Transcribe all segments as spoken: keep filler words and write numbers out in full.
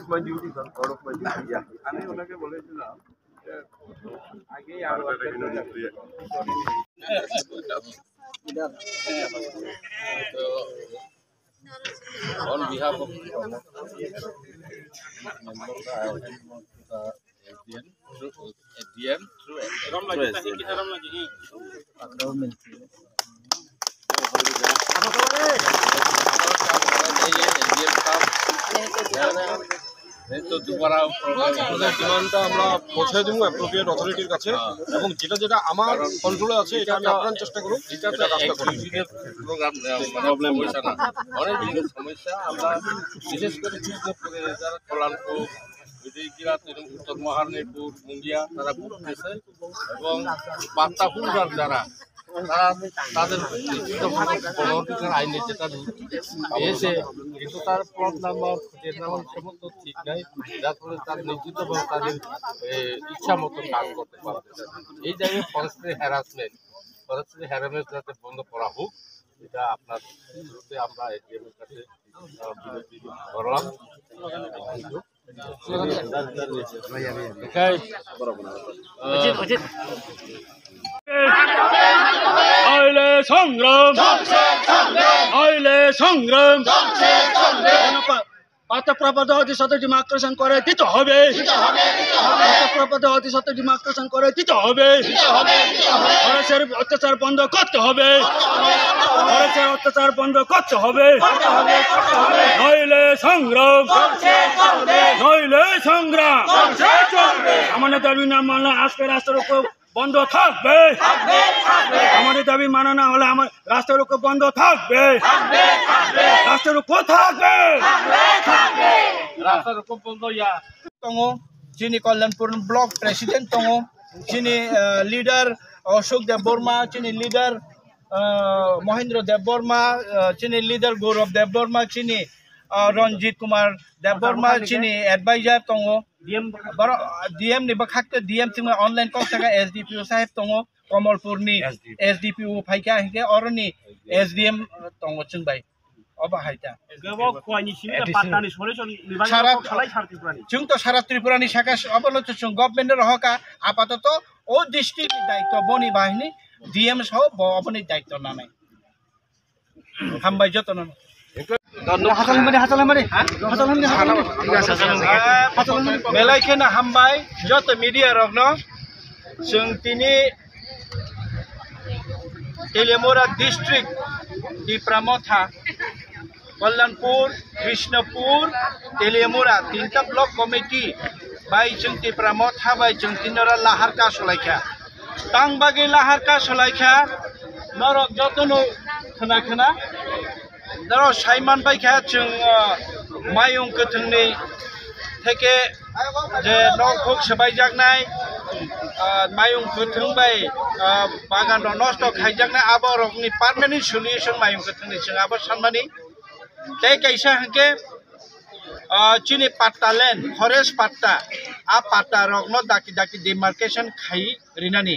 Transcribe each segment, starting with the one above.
My duty, sir, out of my duty, yeah. আমি ওনাকে বলেছিলাম যে আগে আরো একটা করে On behalf of member, I have to the S D M through S D M through S D M. ডিমান্ডটা আমরা পৌঁছে দেবো অ্যাপ্রোপ্রিয়েট অথরিটির কাছে, এবং যেটা যেটা আমার কন্ট্রোলে আছে, এটা আমি আপ্রাণ চেষ্টা করব। এটা তো এটা কাজটা করব। এক্সক্লুসিভ প্রোগ্রাম, আহ, মানে, প্রবলেম সমস্যা না। অনেক দিনের সমস্যা। আমরা বিশেষ করে চুইচলপুরে যারা কল্যাণপুর, বিজয়গিরা, উত্তর মহারানীপুর, মুঙ্গিয়া, তারা ভুগতেছে এবং বার্তা হুন্ডার যারা, তারা তাদের গণঅধিকার আইনে যেটা এসে, কিন্তু তার প্লট নাম্বার, ফ্ল্যাট নাম্বার সমস্ত ঠিক নাই, যার ফলে তার নেতৃত্ব বা তাদের, এ, ইচ্ছা মতো কাজ করতে পারছে না। এই জায়গায় ফরেস্ট্রি হ্যারাসমেন্ট, ফরেস্ট্রি হ্যারাসমেন্ট যাতে বন্ধ করা হোক, এটা আপনার শুরুতে আমরা এসডিএম এর কাছে, আহ, বিনতি করলাম। Okay. নইলে সংগ্রাম, নইলে সংগ্রাম। পাতা প্রাপ্ত অধিসত্ত্ব ডিমার্কেশন করে দিতে হবে। পাতা প্রাপ্ত অধিসত্ত্ব ডিমার্কেশন করে দিতে হবে। ফরেস্টের অত্যাচার বন্ধ করতে হবে। ফরেস্টের অত্যাচার বন্ধ করতে হবে। নইলে সংগ্রাম, নইলে সংগ্রাম। আমাদের দাবি না মানলে আজকে রাস্তার উপর বন্ধ থাকবে। আমাদের দাবি মানা না হলে আমার রাস্তার উপর বন্ধ থাকবে। রাস্তার উপর থাকবে। রাস্তার উপর বন্ধ ইয়া। Tongo, chini Kalyanpur block president tongo, chini, ah, leader Ashok Debbarma, chini leader, ah, Mahendra Debbarma, ah, chini leader Gaurav Debbarma, chini, ah, Ranjit Kumar Debbarma, chini advisor tongo. D M, boro, D M ni bwkhak tei D M thwngma online kok saka S D P O saheb tongo, Komolpur ni S D P O. S D P O phaikha, hinkhe oroni S D M tongo chwng bai. Obo hai ta. Gabo khwani simi additional pattani solution ni bagwi sara kok salai sar Tripura ni. Chwng to sara Tripura ni saka obono to chwng government rohoka, apatoto o district ni daityo boni bahini D M sao bo oboni daityo nanai. Hambai jotono. Hasalmani, hasalmani. Hasalmani, hasalmani. Belai kheno hambai joto media rokno. Chwng tini Teliamura district, Tipra Motha, Kalyanpur, Krishnapur, Teliamura, tinta block committee bai chwng Tipra Motha bai chwng tinora lahar ka solaikha. Tang bagwi lahar ka solaikha, norok jotono khna khna. Norok saiman baikha chwng, ah, mayung kwthwngni theke je nok huk swbaijaknai, ah, mayung kwthwng bai, ah, bagan rok nosto khaijaknai, abo rokni permanent solution mayung kwthwngni chwng abo sanmani. Tei kaisa hwnkhe, ah, chini patta land, forest patta, a patta rokno daki daki demarcation khai rinani.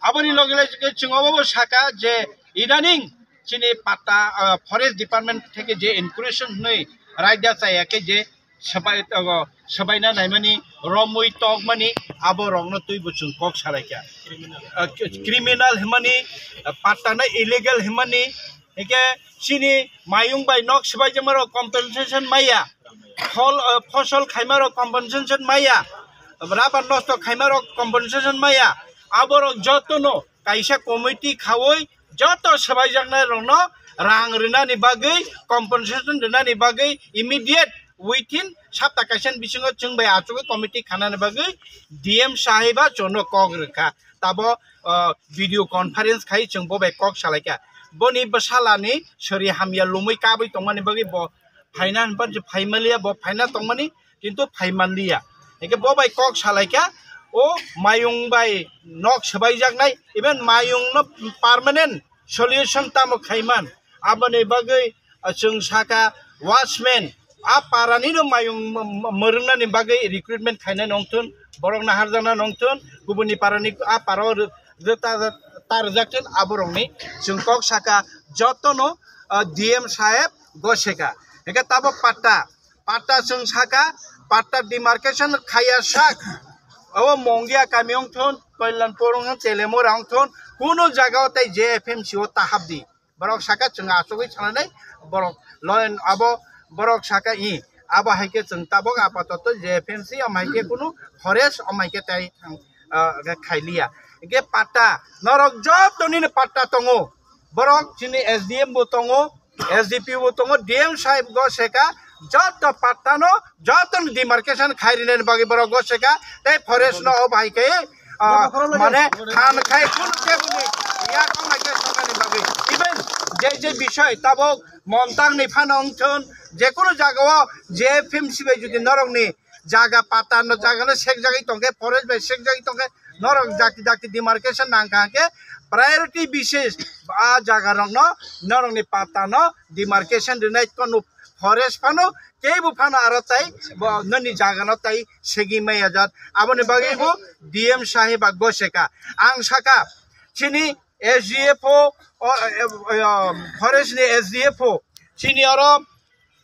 Aboni loge loge chwng obo saka je idaning chini patta, ah, forest department theke je incursion hwnwi raida chaya khe je swbai, ah, swbaina naimani, romwi tokmani, abo rokno twi bo chwng kok salaikha. Ah, criminal hwnmani, ah, patta no illegal hwnmani, hwnkhe chini mayung bai nok swbaijakmarok compensation maya, phol, ah, phosol khaimarok compensation maya, rubber nosto khaimarok compensation maya, aborok jotono kaisa committee khaui joto swbaijaknai rokno rang rwnani bagwi, compensation rwnani bagwi immediate within sapta kaisa ni bisingo chwng bai achugwi committee khanani bagwi D M saheba chwngno kok rwkha. Tabo, ah, video conference khai chwng bo bai kok salaikha. Boni bwsalani sori hamya lumwi kabwi tongmani bagwi bo phaina hinba phaimaliya, bo phaina tongmani, kintu phaimanliya. Hingke bo bai kok salaikha, o mayung bai nok swbaijaknai, even mayung no permanent solution tamo khaiman. Aboni bagwi, ah, chwng saka watchman, a parani no mayung m-, m-, mwrwngnani bagwi recruitment khaina nongthun, borok naharjakna nongthun, kubuni parani a parao rw-, rwta-, tarwjakthun, aborokni chwng kok saka jotono, ah, D M saheb goseka. Hingke tabok patta, Patta chwng saka, patta demarcation khaiya sak. Abo Mongia kami wng thun, Kalyanpur wng thun, Telemura wng thun, kunu jaga o tei J F M C o ta hapdi. Borok saka chwng achugwi sananai, borok loin abo borok saka i, abo hai khe chwng tabok apatoto J F M C, omo hai khe kunu forest, omo hai khe tei thang, ah, khailiya. Hingke patta, norok joto nini patta tongo. Borok chini S D M bo tongo, S D P bo tongo, D M sahib go seka, joto patta no, joto ni demarcation khai rinani bagwi borok go seka, tei forest no o bai khe, ah, mane than khai kun kebuni ya kong hai khe songani bagwi. Even je je bishoy tabok montang ni phano wng thun, je kunu jaga o J F M C bai jodi norok ni jaga patta no jaga no sekjagwi tongkhe, forest bai sekjagwi tongkhe, norok jati jati demarcation nang kha khe priority bises a jaga rok no norok ni patta no demarcation rinai kono forest phano kebo phano aro tai bo noni jaga no tai segi maya jat aboni bagwi bo D M sahib a go seka ang saka chini S D F O o, o, o, forest ni S D F O chini oro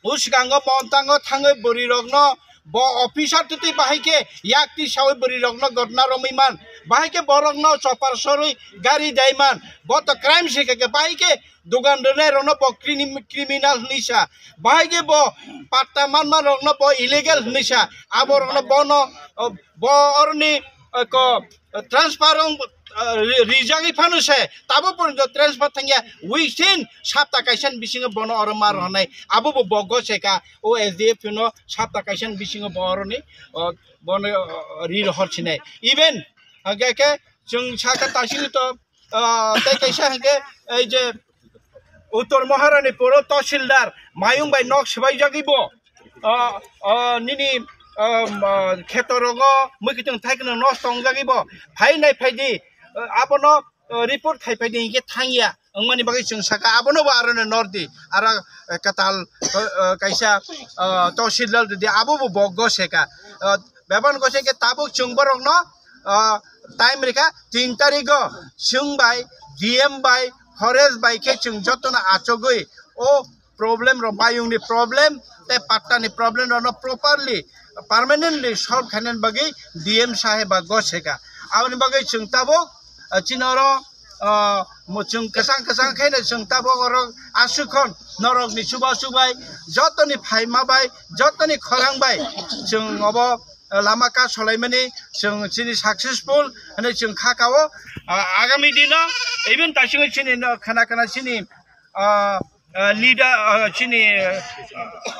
Uskango montango thangwi bwrwi rokno bo officer twtwi bahai khe yak tisawi bwrwi rokno gotna romwi man. Bahai khe borokno chopar sorwi gari dai man. Bo to crime se khe bahai khe dugan rwnai rokno bo crimi-, criminal hwnwi sa. Bahai khe bo patta manma rokno bo illegal hwnwi sa. Abo rokno bono, o, bo oroni, o, ko, transfer wng, ah, ri-, rijagwi phano se, tabo porjonto transfer thangya, within sapta kaisa ni bisingo bono oro ma rwnai, abo bo bogo se ka, o S D F no sapta kaisa ni bisingo bo oroni, o, bono, o, ri rohor sinai. Even, hake ke, chwng saka tasini to, ah, tei kaisa hake, ei je, Uttor Maharani poro Tahsildar, Mayung bai nok swbai jagwi bo, ah, ah, nini, ah, ah, kheto rogo mui kitung thai keno nosto wngjagwi bo phai nai phai di, ah, abono, ah, report khai phai di hinkhe thangya wngmani bagwi chwng saka abono bo aro no nor di aro, ah, katal, ah, ah, kaisa, ah, Tahsildar di abo bo bok go seka, ah, bebak go seka tabuk chwng borok no, ah, time rikha tin tarigo chwng bai D M bai forest bai khe chwng jotono achugwi o problem rok mayung ni problem tei patta ni problem rok no properly permanently solve khainani bagwi D M saheb ba go seka. Aboni bagwi chwng tabuk, ah, chini oro, ah, mo chwng kwchang kwchang khaino chwng tabuk oro aswk khon norok ni chuba chubai jotoni phaima bai jotoni khorang bai chwng obo, ah, lama ka solaimani chwng chini successful hinwi chwng kha kao, ah, agami dino even taisingwi chini no khana khana chini ah, ah, leader, ah, chini,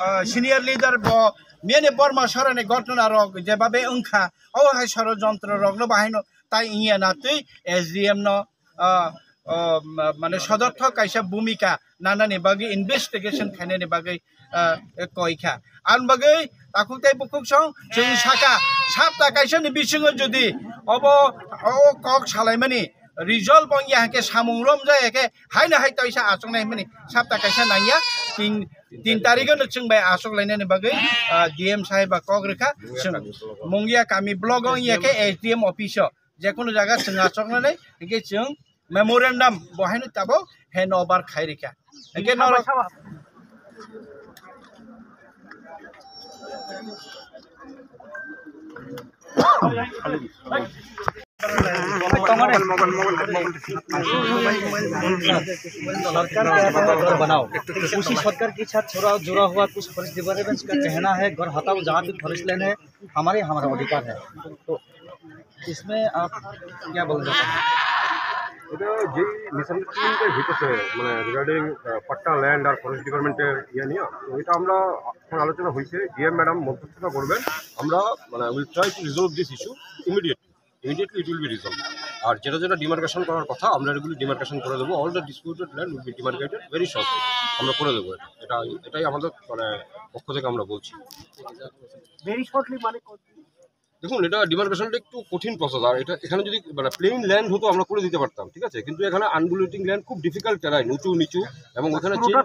ah, senior leader bo miyani Borma sorani gotona rok jebabe wngkha, o hai sorojontro rokno bahaino tai wngya na twi S D M no, ah, ah, ma-, mane sodorthok kaisa bhumika nanani bagwi investigation khainani bagwi, ah, koi kha. Ang bagwi takhuk tei bukhuk song chwng saka sapta kaisa ni bisingo jodi obo o kok salaimani result bong ya ke samung rom ja ya ke haino hai toisa achuk nai mani sapta kaisa nang ya tin, tin tarikh no chwng bai achuk lainani bagwi, ah, D M sahib ba kok rwkha chwng Mungia kami block o ya ke S D M office o je kunu jaga chwng achuk nai ke chwng memorandum bo haino tabuk hand over khai rikha. Hingke norok सरकार कहता है घर बनाओ, उसी सरकार के साथ जुड़ा, जुड़ा हुआ कुछ फॉरेस्ट डिपार्टमेंट का कहना है घर हटाओ, जहाँ भी फॉरेस्ट लैंड है हमारे, हमारा अधिकार है। तो इसमें आप क्या बोलना चाहते हैं? এটা যেই মিসআন্ডারস্ট্যান্ডিংটা হইতেছে, মানে, রিগার্ডিং পাট্টা ল্যান্ড আর ফরেস্ট ডিপার্টমেন্টের ইয়ে নিয়ে, তো এটা আমরা এখন আলোচনা হয়েছে, ডিএম ম্যাডাম মধ্যস্থতা করবেন। আমরা, মানে, will try to resolve this issue immediately. Immediately it will be resolved. আর যেটা যেটা ডিমার্কেশন করার কথা, আমরা এগুলি ডিমার্কেশন করে দেবো। All the disputed land will be demarcated very shortly। আমরা করে দেবো এটা। এটা, এটাই আমাদের, মানে, পক্ষ থেকে আমরা বলছি। ভেরি শর্টলি মানে? দেখুন, এটা ডিমার্কেশনটা একটু কঠিন প্রসেস। আর এটা, এখানে যদি, মানে, প্লেন ল্যান্ড হতো, আমরা করে দিতে পারতাম, ঠিক আছে? কিন্তু এখানে আনডুলেটিং ল্যান্ড, খুব ডিফিকাল্ট টেরাইন, উঁচু নিচু, এবং ওখানে চেইন,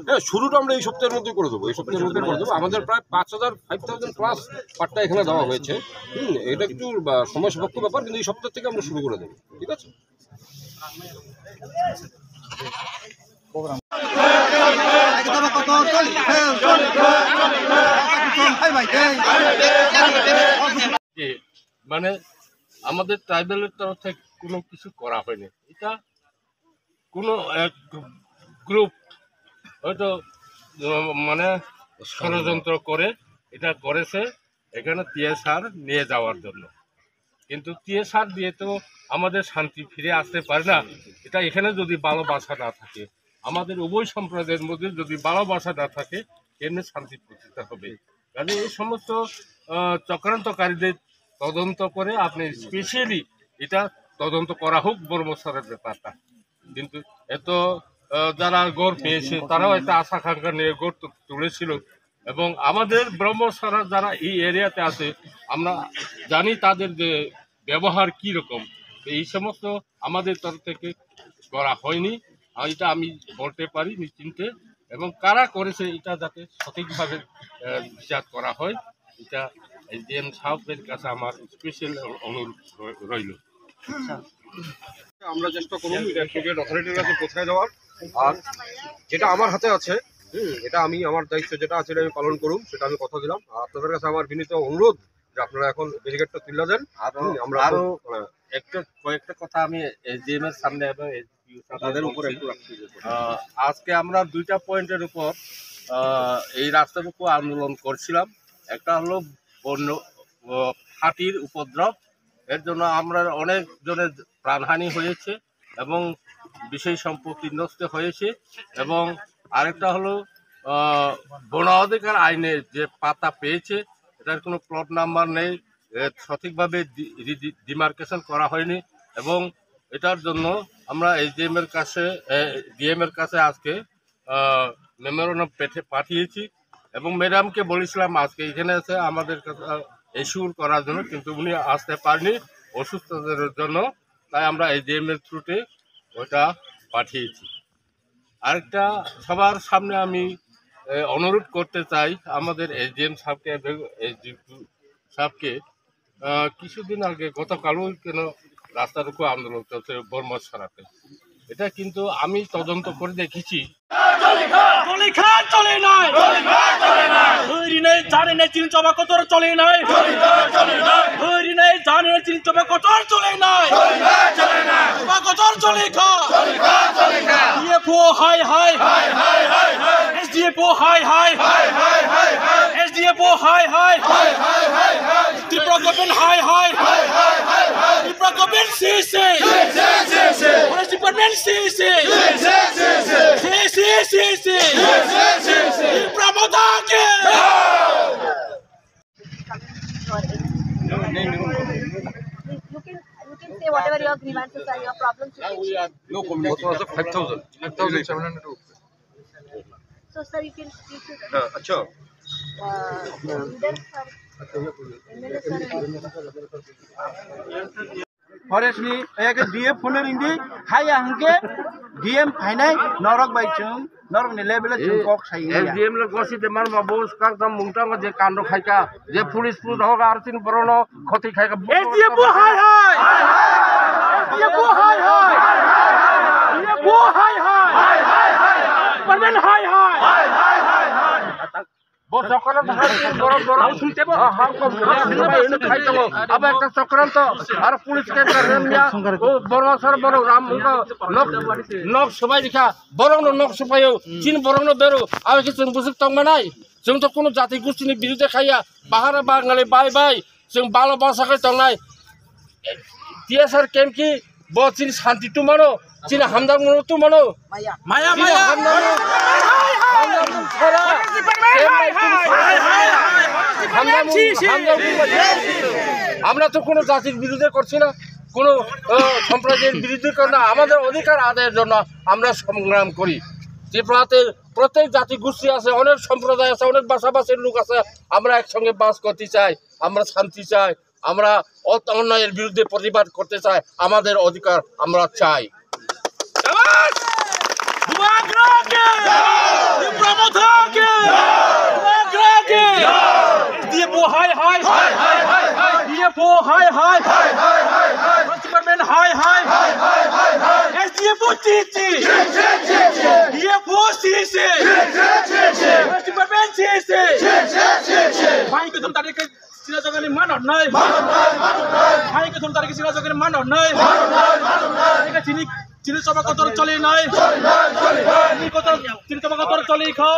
হ্যাঁ, শুরুটা আমরা এই সপ্তাহের মধ্যে করে দেবো, এই সপ্তাহের মধ্যে করে দেবো। আমাদের প্রায় পাঁচ হাজার, ফাইভ থাউজেন্ড প্লাস পাট্টা এখানে দেওয়া হয়েছে। হুম, এটা একটু, বা, সময় সাপেক্ষ ব্যাপার, কিন্তু এই সপ্তাহ থেকে আমরা শুরু করে দেবো, ঠিক আছে? যে মানে আমাদের ট্রাইবালের তরফ থেকে কোনো কিছু করা হয়নি। এটা কোনো এক গ্রুপ হয়তো, উম, মানে ষড়যন্ত্র করে এটা করেছে এখানে টিএসআর নিয়ে যাওয়ার জন্য। কিন্তু টিএসআর দিয়ে তো আমাদের শান্তি ফিরে আসতে পারে না। এটা এখানে যদি ভালোবাসা না থাকে, আমাদের উভয় সম্প্রদায়ের মধ্যে যদি ভালোবাসা না থাকে, কেমনে শান্তি প্রতিষ্ঠা হবে? কাজে এই সমস্ত, আহ, চক্রান্তকারীদের তদন্ত করে আপনি স্পেশালি এটা তদন্ত করা হোক, বর্মসরের ব্যাপারটা। কিন্তু এত, আহ, যারা গড় পেয়েছে, তারাও একটা আশা আকাঙ্ক্ষা নিয়ে গড় তু-, তুলেছিল। এবং আমাদের ব্রহ্মসরা যারা এই এরিয়াতে আছে, আমরা জানি তাদের যে ব্যবহার কি রকম। তো এই সমস্ত আমাদের তরফ থেকে করা হয়নি। আর এটা আমি বলতে পারি নিশ্চিন্তে। এবং কারা করেছে এটা যাতে সঠিকভাবে, আহ, বিচার করা হয়, এটা এসডিএম সাহেবের কাছে আমার স্পেশাল অনুরোধ রই-, রইল। আমরা চেষ্টা করুন এটা অ্যাপ্রোপ্রিয়েট অথরিটির কাছে পৌঁছায় দেওয়ার। আর যেটা আমার হাতে আছে, হুম, এটা আমি আমার দায়িত্ব যেটা আছে, এটা আমি পালন করুন, সেটা আমি কথা দিলাম। আর আপনাদের কাছে আমার বিনীত অনুরোধ যে আপনারা এখন ব্যারিকেডটা তুলে দেন। আরো, হুম, আমরা আরো এখন, হ্যাঁ। একটু কয়েকটা কথা আমি এসডিএম এর সামনে এবং এসডিপিও সাহেব তাদের উপরে বলছি। একটু রাখতে চাই। আহ, আজকে আমরা দুইটা পয়েন্টের উপর, আহ, এই রাস্তাটুকু আন্দোলন করছিলাম। একটা হলো বন্য, আহ, হাতির উপদ্রব, এর জন্য আমরা অনেক জনের প্রাণহানি হয়েছে এবং বিষয় সম্পত্তি নষ্ট হয়েছে। এবং আরেকটা হলো, আহ, বন অধিকার আইনে যে পাতা পেয়েছে, এটার কোনো প্লট নাম্বার নেই, এ, সঠিকভাবে ডি-, রি-, ডি-, ডিমার্কেশন করা হয়নি। এবং এটার জন্য আমরা এসডিএম এর কাছে, এ, ডিএম এর কাছে আজকে, আহ, মেমোরান্ডাম পেঠে-, পাঠিয়েছি। এবং ম্যাডামকে বলেছিলাম আজকে এখানে এসে আমাদের কাছে, আহ, এশিওর করার জন্য, কিন্তু উনি আসতে পারেনি অসুস্থতার জন্য। তাই আমরা এসডিএম এর থ্রুতে ওটা পাঠিয়েছি। আরেকটা সবার সামনে আমি, এ, অনুরোধ করতে চাই আমাদের এসডিএম সাহেবকে এবং এসডিপিও সাহেবকে, আহ, কিছুদিন আগে গতকালও কেন রাস্তার উপর আন্দোলন চলছে বর্মা ছাড়াতে। এটা কিন্তু আমি তদন্ত করে দেখেছি। চলে খা, চলে নাই। চলে খা, চলে নাই। হরি নাই, জানে নাই, চিন চাবা কতর চলে নাই। চলে খা, চলে নাই। হরি নাই, জানে নাই, চিন চাবা কতর চলে নাই। চলে খা, চলে নাই। চাবা কতর চলে খা। চলে খা, চলে খা। ডিএফও হায় হায়। হায়, হায়, হায়, হায়। এসডিএফও হায় হায়। হায়, হায়, হায়, হায়। এসডিএফও হায় হায়। হায়, হায়, হায়, হায়। ত্রিপুরা গভর্নমেন্ট হায় হায়। হায়, হায়, হায়, হায়। ত্রিপুরা গভর্নমেন্ট সি সি। সি, সি, সি, সি। ফরেস্ট ডিপার্টমেন্ট সি সি। সি, সি, সি, সি। সি সি সি সি। সি সি সি সি। ত্রিপুরা মাতা কি। জয়। You can, you can say whatever your grievances are, your problems, you can share. No comment. What was the five thousand? Five thousand seven hundred rupees. So, sir, you can speak to the, হ্যাঁ, আচ্ছা। Uh, leader, sir, MLA, sir, and forest নি একে ডিএফ ফোনে রিং দি, হাই আহকে ডিএম ফাইনাই নরক bai chung, নরক ni level chung kok sai ya. SDM le gosi de mar ma bo skang tam mungtang je kando khaika, je police pu dhoga ar tin borono khoti khaika. SDFO হায় হায়। SDFO হায় হায়। SDFO হায় হায়। Department হায় হায়। Bo chokora thang tin borok borok. Ham ko ham ko bai ino khai tongo. Abo ekta chokranto. Ar police ke karya. O borok sar borok ram ko nok nok sobai dikha. Borok no nok sobai o. Tin borok no bero. Abo ke chung busuk tong manai. Chung to kuno jati gusti ni birude khaya. Bahara Bangali bai bai. Chwng balo basa khe tongnai. TSR camp কি bo chini santi tumano, chini hamjakmung tumano. Maya, maya. Chini hamjakmung, hamjakmung chara. Hamjakmung, hamjakmung. আমরা তো কোনো জাতির বিরুদ্ধে করছি না, কোনো, আহ, সম্প্রদায়ের বিরুদ্ধে করি না। আমাদের অধিকার আদায়ের জন্য আমরা সংগ্রাম করি। ত্রিপুরাতে প্রত্যেক জাতিগোষ্ঠী আছে, অনেক সম্প্রদায় আছে, অনেক ভাষাভাষীর লোক আছে। আমরা একসঙ্গে বাস করতে চাই, আমরা শান্তি চাই। আমরা অত-, অন্যায়ের বিরুদ্ধে প্রতিবাদ করতে চাই, আমাদের অধিকার আমরা চাই। শাবাশ! বুবাগ্রাকে! বিপ্রমথাকে! বুবাগ্রাকে! ডিএফও হায় হায়! হায়, হায়, হায়, হায়! ডিএফও হায় হায়! হায়, হায়, হায়, হায়! ফরেস্ট ডিপার্টমেন্ট হায় হায়! হায়, হায়, হায়, হায়! এসডিএফও চি চি! চি, চি, চি, চি! ডিএফও Tarik ke sina jagani manor nai. Hai ke thum tarik ke sina jagani manor nai. Hai ke chini, chini choba kotor choli nai. Chini kotor, chini choba kotor choli kha.